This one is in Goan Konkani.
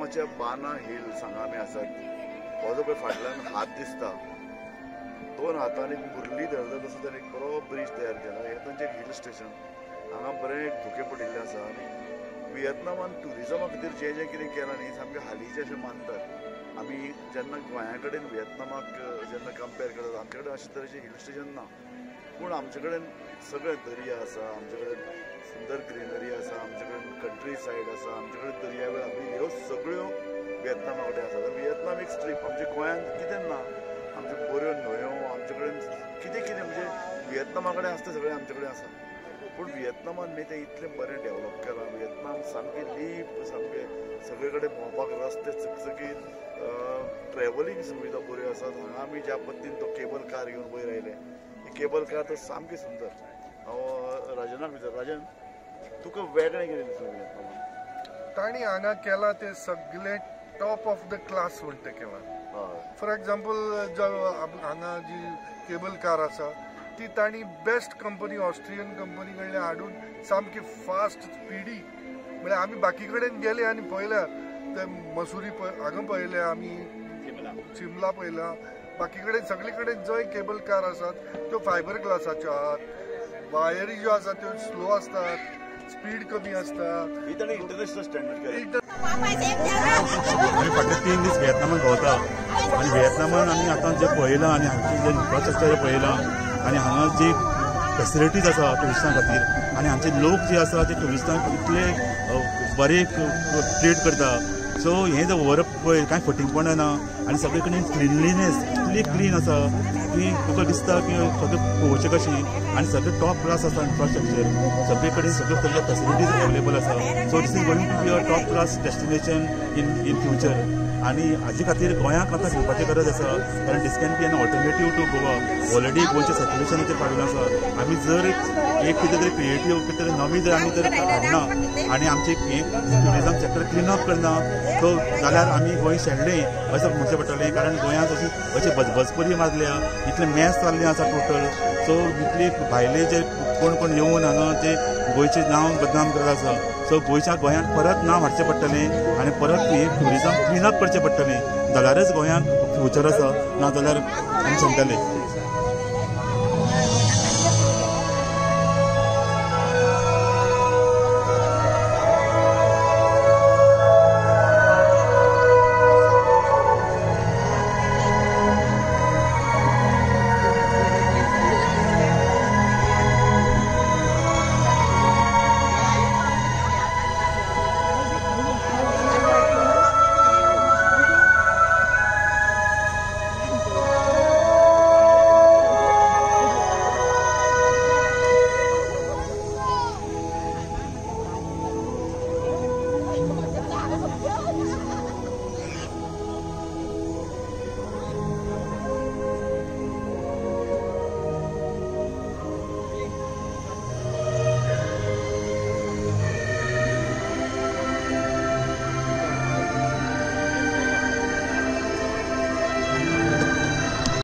व्हिएतनामाच्या बाना हिल्स हांगा आमी आसात. हो जो पळय फाटल्यान हात दिसता, दोन हातांनी मुरली धरता तसो ताणें एक बरो ब्रिज तयार केला. हें तांचें हिल स्टेशन. हांगा बरें धुकें पडिल्लें आसा आनी व्हिएतनामान ट्युरिजमा खातीर जें जें कितें केलां न्ही सामकें हालींचें अशें मानतात. आमी जेन्ना गोंया कडेन व्हिएतनामाक जेन्ना कंपेर करतात, आमचे कडेन अशे तरेचें हिल स्टेशन ना, पूण आमचे कडेन सगळें दर्या आसा, आमचे कडेन सुंदर ग्रिनरी आसा, आमचे कडेन कंट्री सायड आसा, आमचे कडेन दर्यावेळ आसा. ह्यो सगळ्यो व्हिएतनामा कडेन आसा. व्हिएतनाम एक स्ट्रीप. आमच्या गोंयांत कितें ना, आमच्यो बऱ्यो न्हंयो, आमचे कडेन कितें कितें म्हणजे व्हिएतनामा कडेन आसता सगळें आमचे कडेन आसा. पूण व्हिएतनामान न्ही तें इतलें बरें डेवलप केलां. व्हिएतनाम सामकें लीप, सामकें सगळे कडेन भोंवपाक रस्ते चकचकीत, ट्रॅव्हलिंग सुविधा बऱ्यो आसात. हांगा आमी ज्या पद्दतीन तो केबल कार घेवन वयर आयले, ही केबल कार तर सामकी सुंदर. हांव राजनाक विचार, राजन तुका वेगळें कितें दिसलें व्हिएतनामान? तांणी हांगा केलां तें सगळें टॉप ऑफ the class म्हणटा केलां. फॉर एग्जाम्पल, हांगा जी केबल कार आसा ती तांणी बेस्ट कंपनी ऑस्ट्रियन कंपनी कडल्यान हाडून सामकी फास्ट स्पिडी, म्हळ्यार आमी बाकी कडेन गेले आनी पळयल्या ते मसुरी हांगा पळयल्या, आमी शिमला पळयला, बाकी कडेन सगळे कडेन जंय केबल कार आसात त्यो फायबर ग्लासाच्यो आहात, वायरी ज्यो आसा त्यो स्लो आसतात, स्पीड कमी आसता. International standard. आमी फाटले 3 दीस व्हिएतनामान भोंवता आनी व्हिएतनामान आमी आतां जें पळयलां आनी हांगचें जें इन्फ्रास्ट्रक्चर पळयलां आनी हांगा जी फेसिलिटीज आसा ट्युरिस्टां खातीर आनी हांगचे लोक जे आसा ते ट्युरिस्टांक इतले बरे ट्रीट करता. सो हें जर व्हरप पळय कांय फटींगपणां ना आनी सगळे कडेन क्लिनलीनेस इतली क्लीन आसा की तुका दिसता की सगळें पळोवचें कशें आनी सगळें टॉप क्लास आसा इन्फ्रास्ट्रक्चर, सगळे कडेन सगळे तरेचे फेसिलिटीज अवेलेबल आसा. So this is going to be a top class destination in future. आनी हाजे खातीर गोंयाक आतां घेवपाची गरज आसा, कारण this can be an alternative to Goa. Already गोंयच्या सर्क्युलेशनाचेर पाडून आसा. आमी जर एक कितें तरी क्रिएटीव कितें तरी नवी जर आमी जर हाडना आनी आमचें हें ट्युरिजम सेक्टर क्लीन अप करना सो जाल्यार आमी गोंय शेणलें अशें म्हणचें पडटलें. कारण गोंयांत अशी अशी बजबजपुरी मारल्या, इतलें मॅस जाल्लें आसा टोटल. सो इतले भायले जे कोण कोण येवन हांगा जे गोंयचें नांव बदनाम करत आसा. सो गोंयच्या गोंयांत परत नांव हाडचें पडटलें आनी परत हें ट्युरिजम क्लीन अप करचें पडटलें, जाल्यारच गोंयांत फ्युचर आसा, ना जाल्यार आमी सांगतले.